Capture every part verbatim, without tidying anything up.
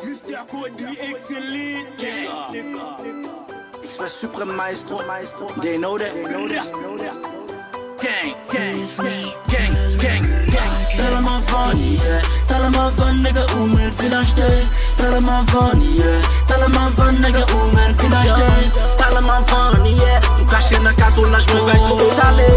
Mistè Cody, excellent. Express Supreme Maestro, they know that. Gang, gang, gang, gang, gang. Tell 'em I want it, yeah. Tell 'em I want, nigga, ou mèt vin achte. Tell 'em I want it, yeah. Tell 'em I want, nigga, ou mèt vin achte. Tell 'em I want it, yeah. Tou kache nan katonnaj, mwen vèy tou etale.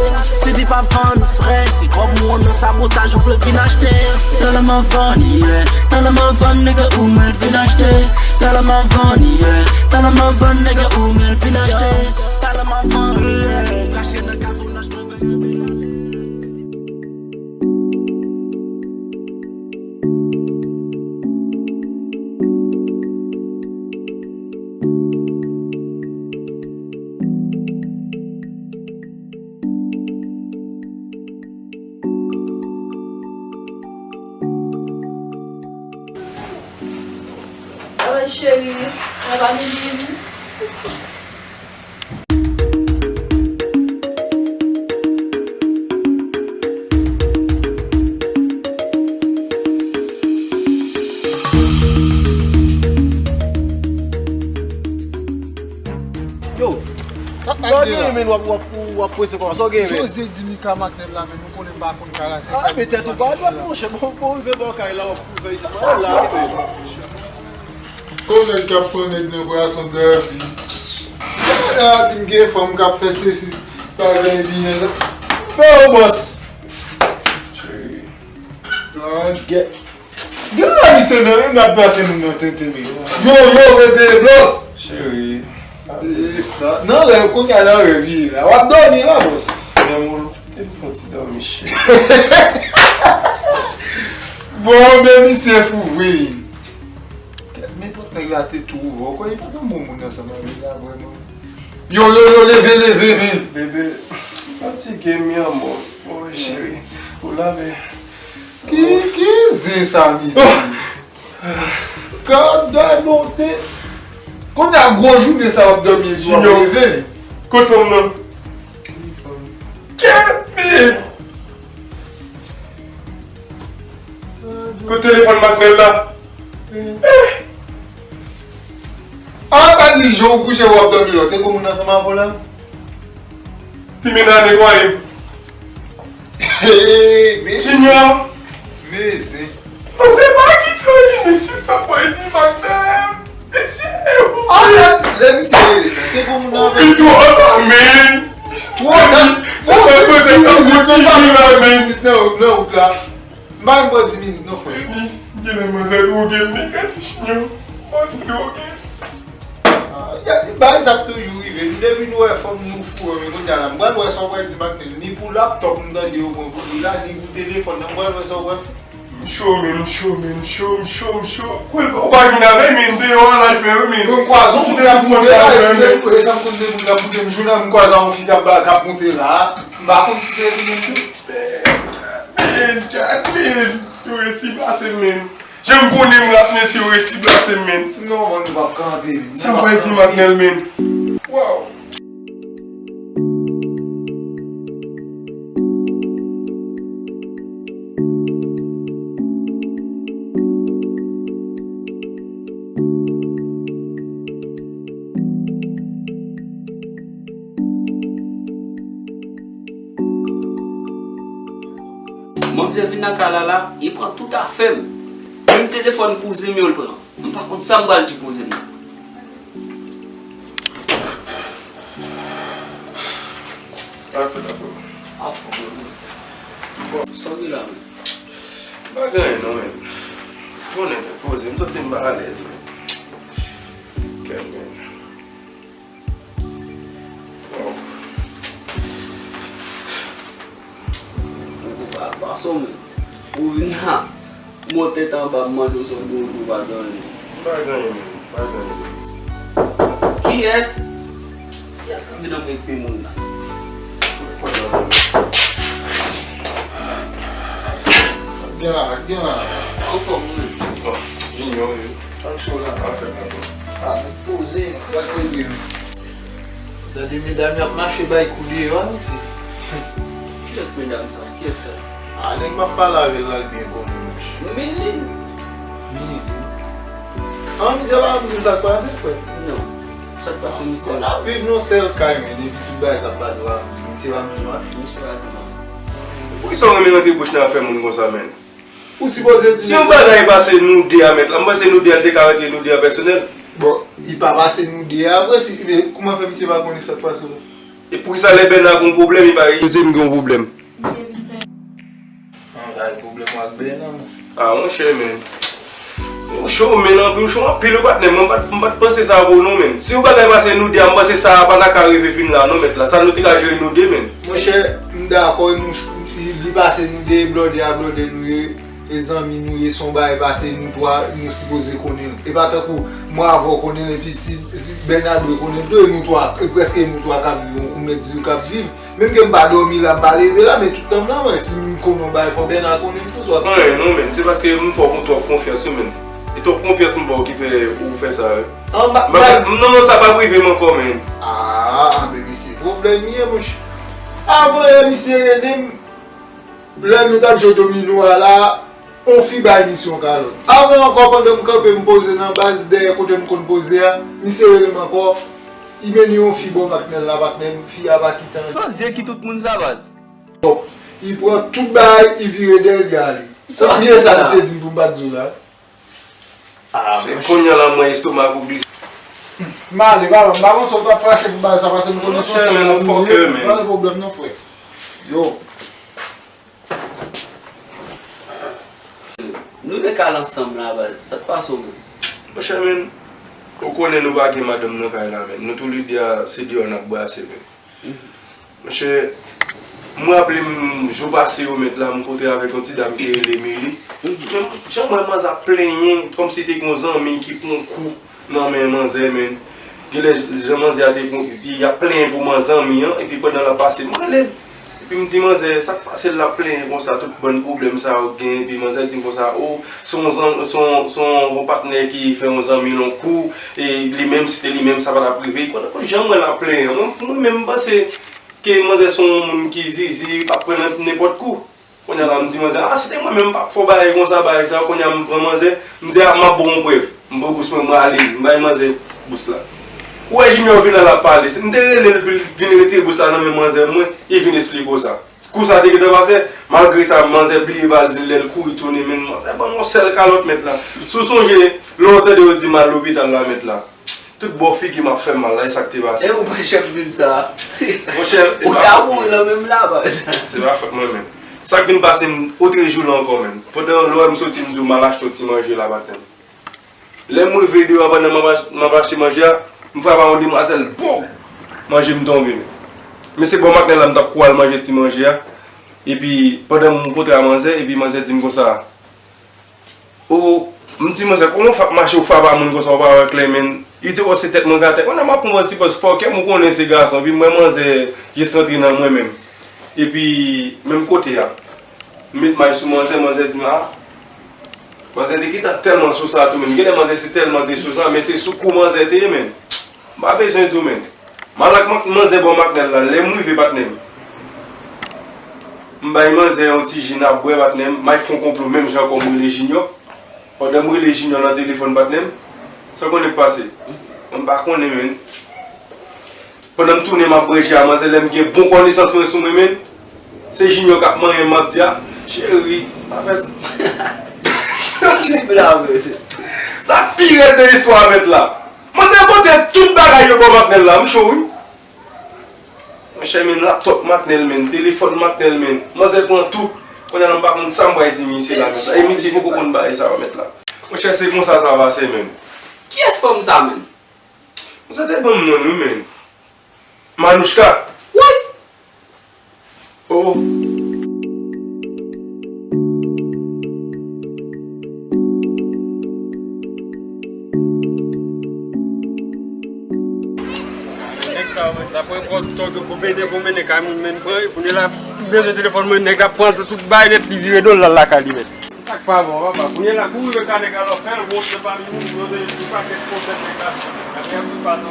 Si li pa vann, frè, se kòb ou an nan sabotaj, ou vle vin achte. Tell 'em I want it, yeah. Tell 'em I want, nigga, ou mèt vin achte. Tell 'em I want it, yeah. Tell 'em I want, nigga, ou mèt vin achte. Tell 'em I want it, yeah. Tou kache nan katonnaj, mwen vèy tou etale. Alò, cheri, travay vini. Yo, sa w gen, men w ap, w ap, w ap prese kòman? Sa w gen, men? Jose di Mika Maknèl la, men nou konnen m pa konn kay la, se... Ah, men tèt ou pa dwat, monchè. Bon, bon, rive bò kay la, w ap kouvè isit. Mwen la, men. Gwo nèg k ap pran nèg nan bras on dèvi. Sa a di m gen fanm k ap fè sesi, pa gen byen. Fè yon bòs. Cheri. Nan gè. Gen la misye menm, menm n ap pase moun nan tenten, men. Yo, yo, reveye, bro. Cheri. E sa. Nan rèv, kounye a nan rèv li ye la. W ap dòmi la, bòs. Menm ou, te m fon ti dòmi, cheri. Bon, men misye fou vre. Kèt, men pòt nèg la te tou ouvè. Ou kwè li pa t yon bon moun ansanm avè l la, vrèman? Yo, yo, yo, leve, leve, men. Bebe, m fatige, mi amor. Wi, cheri. Ou la, men. Ki, ki zen sa, mesye? Gad, gad, non, te. Kounye a gwo jounen sa w ap dòmi epi w ap leve, men. Kot fanm nan? Kèt, men. Kot telefòn Maknèl la? Eh. Ah, sa di, jan w kouche, w ap dòmi la. Te gon moun ansanm avè w la? Pi men nan netwaye. Hey, men Junior. Men zen. Non, se pa ki trè li, mesye, sa pral di Maknèl. Mesye, oh, arèt, lè misye rele, te gon moun avè l. Li twò ta, men. Twò ta. Sa fè koze tankou ti vi la, men. Nan wout la. M pa menm pran dis minit non, frè. Epi, genlè manzè dwoge m, men gade chinyon. Manzè dwoge m. Ah, y a, bagay sa ap toujou rive. Nou depi nou wè fanm nou fou, men kounye a la, m pral wè sa w pral di Maknèl. Ni pou laptòp m tande yo pran pou li la, ni pou telefòn nan, m pral wè sa w pral fè. M cho, men, m cho, men, m cho, m cho, m cho. Kwè, ou pa vin avè, men, deyò a, l al fè, wi, men. Mwen kwaze yon moun k ap monte la, e si menm, e sa m konn de moun k ap monte, m jwenn yon moun kwaze yon fi k ap ba, k ap monte la. M pa konn si se li menm tou. Men, Jacqueline, ou resi blase m, men. Jan m konnen m rat, mesye, ou resi blase m, men. Non, man, nou p ap kanpe, men. Sa m pral di Maknèl, men. Waw. Manzè vin nan kay la la, li pran tout afè m. Menm telefòn kouzen m yo l pran. M pa konn sa m pral di kouzen m nan. Sa fè la, bro? Afè, bro. Bon, sa w gen la, men? M pa gen anyen non, men. Konnen te poze, m santi m pa alèz, men. Kèt, men. Ou pa, pa sou mwen. Ou vin la. Mwen tèt anba, m mande w sa w gen, ou pa gen anyen. M pa gen anyen, menm. M pa gen anyen. Kiyès? Kiyès k ap vin anmède moun la? Gen la, gen la. Anfòm, ou menm? Bon, Junior, wi. Tank cho la. Afè la, bon. Ah, nèg poze. Sa k rive? Tande medam y ap mache bay kou deyò a, mesye. Kiyès medam sa? Kiyès sa? Ah, nèg m ap pale avè l la, l byen konnen. Milin. Milin. An, misye pa konn sa k pase, frè. Non. Sa k pase, misye? Bon, n ap viv nan sèl kay, men, epi tout bagay sa k pase, pa misye pa di mal. Misye pa di mal. Poukisa w renmen rantre bouch nan afè moun konsa, men? Ou sipoze di. Si yon bagay pase nou de a, mèt la, m panse nou de a, l te ka rantre nou de a pèsonèl. Bon, li pa pase nou de a vre, si, men kouman fè misye pa konnen sa k pase la? E poukisa lè Bèna gen yon pwoblèm, li pa sipoze m gen yon pwoblèm? An, kay pwoblèm ou ak Bèna, non. Ah, monchè, men. Ou cho, men, anpil, ou cho anpil, wi, patnè. Mwen, m pa t, m pa t panse sa pou nou, men. Si yon bagay pase nou de a, m panse sa a pa ta ka rive fin la, non, mèt la. Sa nou te ka jere nou de, men. Monchè, m dakò, nou, li, li pase nou de, blòdè a, blòdè nou ye. E zanmi nou ye, se yon bagay pase nou twa, nou sipoze konnen l. E pa tankou mwen avè w konnen l, epi si, si Bèna dwe konnen l tou, e nou twa, e prèske nou twa k ap viv, ou mèt di w k ap viv. Menm ke m pa dòmi la, m pa leve la, men tout tan m la, mwen, si m konnen yon bagay, fò Bèna konnen l tou, sa w ap di. Anyen non, men, se paske m fè w twòp konfyans, wi, men. E twòp konfyans m fè w ki fè ou fè sa, wi. An, ba, ba, non, non, sa p ap rive m ankò, men. Ah, men se pwoblèm li ye, monchè. Avan yè, misye rele m. Lè nou t ap jwe domino a la, yon fi bay misye yon kalòt. Avan ankò, pandan m kanpe, m poze nan baz dèyè kote m konn poze a, misye rele m ankò, li mennen yon fi bò maknèl la, patnè m, fi a pa kite anyen. Baz, zye ki tout moun sa, baz. Li pran tout bagay, li vire dèyè, li ale. Konbyen sa misye di m pou m pa t di w la? Ah, se monchè. Kounye a la, mwen, estomak ou glise. M ale, pa, m pa panse w t ap fache pou bagay sa, paske m konnen se yon sèl moun ou ye. Pa gen pwoblèm non, frè. Yo. Nou de k al ansanm la, baz. Sa k pase w menm? Monchè, men, ou konnen nou pa gen madanm nan kay la, men. Nou toulede a, se deyò n ap brase, men. Monchè, m raple m jou pase yo, mèt la, m kontre avèk yon ti dam ki rele Mili. Men jan m wè manzè ap plenyen, kòmsi te gen yon zanmi ki pran kou nan men manzè, men. Genlè jan manzè a te pran, y ap plenyen pou man zanmi an, epi pandan l ap pase, m rele l. Epi m di manzè, sa k pase l ap plenyen konsa, tout bann pwoblèm sa yo k gen, epi manzè di m konsa, o, se yon zan-, se yon, se yon patnè ki fè yon zanmi l yon kou, e li menm, si te li menm, sa pa t ap rive. Konnen, konnen jan m wè l ap plenyen. Mwen, mwen menm, m panse ke manzè se yon moun ki zizi, p ap pran nan nenpòt kou. Kounye a la, m di manzè, a, si te mwen menm, m p ap fè w bagay konsa, bagay sa. Kounye a, m pran manzè, m di, a, m ap ba w yon prèv. M pran bous mwen, m ale, m bay manzè bous la. Ou wè Junior vin la, l ap pale. Si m te rele l pou l vin retire bous la nan men manzè mwen, li vin esplike w sa. Kou sa te gentan pase, malgre sa, manzè bliye valiz li, lè l kouri tounen, men manzè ban m yon sèl kalòt, mèt la. Si w sonje, lè w tande yo di m al lopital la, mèt la. Tout bò figi m ap fè m mal la, e sa k te pase. E ou pa janm di m sa. Monchè, e ou pa ta fòt mwen, mouri nan menm la, baz. Se pa fòt mwen menm. Sa k vin pase m otrejou la ankò menm. Pandan lè w wè m soti, m di w m al achte yon ti manje la maten. Lè m rive deyò pandan m ap ach-, m ap achte manje a, m frape a yon demwazèl, boum! Manje m tonbe, men. Men se bò maknèl la m t ap kouri al manje ti manje a. Epi, pandan m kontre a manzè, epi manzè di m konsa, o, m di manzè, kòman w fè ap mache, ou frape a moun konsa, ou pa wè klè, men? Li di, o, se tèt mwen k atè. Kounye a m ap pran yon ti pòz fòkè m, ou konnen se gason, epi m wè manzè jis rantre nan mwen menm. Epi, menm kote a, m met may sou manzè, manzè di m, a, manzè te gentan tèlman sou sa tou, men. Genlè manzè se tèlman te sou sa, men se sou kou manzè te ye, men. M pa bezwen di w, men. M al ak man-, manzè bò maknèl la, lè m rive, patnè m. M bay manzè yon ti ji n ap bwè, patnè m. M al fè yon konplo menm jan ankò, m rele Junior. Pandan m rele Junior nan telefòn, patnè m, sa w konnen k pase? Mwen m pa konnen, men. Pandan m tounen, m ap bwè ji a, manzè, lè m gen bon konesans mwen sou mwen, men. Se Junior k ap manyen m, m ap di, a, cheri, pa fè sa. Sa k pi rèd nan istwa a, mèt la. Manzè pote tout bagay yo bò maknèl la, m cho, wi. Monchè, men, laptòp maknèl, men, telefòn maknèl, men. Manzè pran tout. Kounye a la, m pa konn sa m pral di misye la, mèt la. E misye poko konn bagay sa yo, mèt la. Monchè, se konsa sa pase, men. Kiyès fanm sa, men? Manzè te ban m non l, wi, men. Manouchka. Woy! Oh. Nèg sa yo, mèt la, pran pòz tòg yo pou pede, pou mennen kay moun, men pran, kounye a la, m bezwen telefòn mwen, nèg la pran tout, tout bay nèt, li vire do l, l al lakay li, mèt. Sa k pa bon, papa? Kounye a la, kouri wè ka nèg la, lò fè l wont nan pami moun, yo te yon pakèt konsèt nèg la, apre ap vin pase.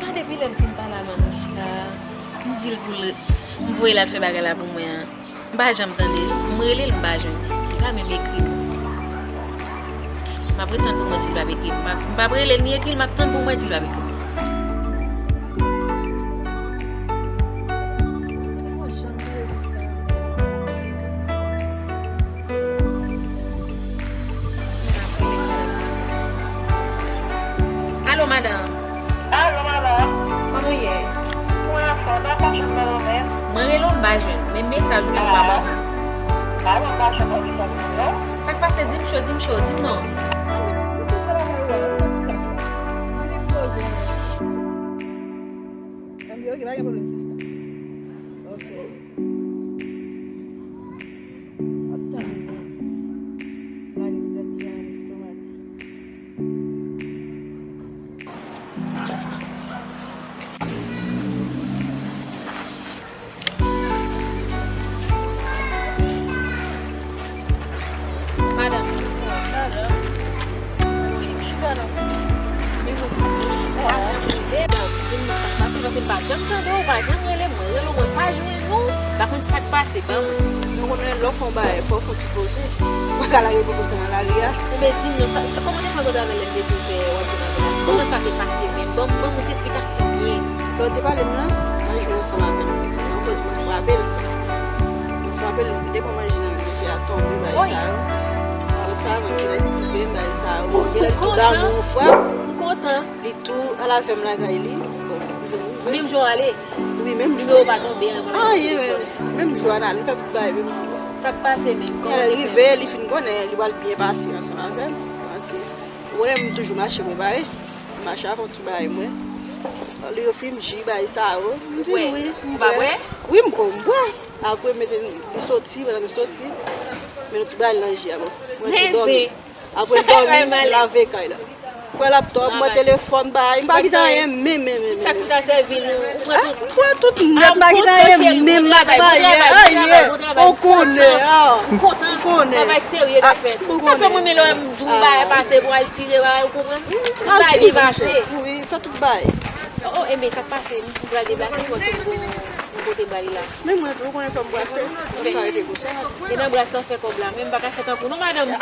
Depi lè m fin pale a Manouchka, m di l pou l, m voye l al fè bagay la pou mwen an. M pa janm tande l. M rele l, m pa jwenn li. Li pa menm ekri m. M ap ret tann pou mwen si l p ap ekri m. M p ap, m p ap rele l ni ekri l, m ap tann pou mwen si l p ap ekri m. Alo, madanm. Alo, madanm. Kòman w ye? Mwen anfòm, mwen pa janm nan mwen menm. Mwen rele w, m pa jwenn. Men mesaj ou menm, ou pa ban mwen. Ah, mwen pa janm nan mesaj ou non. Sa k pase? Di m cho, di m cho, di m non. Ann, men, nou tout travay ou a, nou nan ti plas la. Vini poze. Ann, ok, pa gen pwoblèm, sista. Ok. Ap tann mwen. Valiz tèt sa an lestomak. Madanm. Madanm. Chita la. Madanm, di m sa k pase, paske m pa janm tande w, ou pa janm rele m, mwen rele w, mwen pa jwenn ou. Pa konn sa k pase, ban m. Nou konnen lè w fè yon bagay, fò w fè yon ti poze. Ou pa ka lage koko sa nan lari a. Enben, di m non, sa, sa, kòman te fè w travèse lè m te di w fè w ap vin avè l la? Kòman sa te pase menm? Ban m, ban m yon ti esplikasyon byen. Lè w te pale m nan, mwen jwe ansanm avè l. Mwen poze, mwen frape l. Mwen frape l, m te pran manje nan men, manje a tonbe, bagay sa yo. Apre sa, mwen di l eskize m, bagay sa yo. Bon, gen lè li tou damou, frap. M kontan. Li tou al avè m lakay li. Bon, li vin ouvri. Menm jan w ale? Wi, menm jou. Nimewo pa tonbe nan konèksyon telefòn. Anyen, men, menm jou a, n al, nou fè tout bagay menm jou a. Sa k pase menm? Kòman te fè? Lè rive, li fin konnen, li pral byen pase ansanm avè m. Manti. Ou konnen m toujou mache prepare. M mache avè yon ti bagay mwen. Li ofri m ji, bagay sa yo. M di l wi, m bwè. Wi, m bwè, m bwè. Apre, mete, li soti, pandan li soti, mete yon ti bagay nan ji a, bon. Mwen tou dòmi. Apre l dòmi, m lave kay la. Pran laptòp, mwen telefòn, bay, m pa kite anyen menm, menm, menm. Sa k pou ta sèvi nou? Ou pran tout. M pran tout nèt, m pa kite anyen menm, m ap maye, ayen. Ou konnen, ah. M konnen. Travay serye k ap fèt. Sa fè mwen menm lè m di w bagay pase pou al tire bagay, ou konprann? Tout bagay byen pase. Wi, fè tout bagay. Oh, oh, enben, sa k pase? M pral deplase, m pral soti pou yon kote m prale la. Men mwen tou, ou konnen fò m brase. Mwen pa rete konsa. E nan bras lan fè kòb la, men m pa ka fè tankou nou, madanm.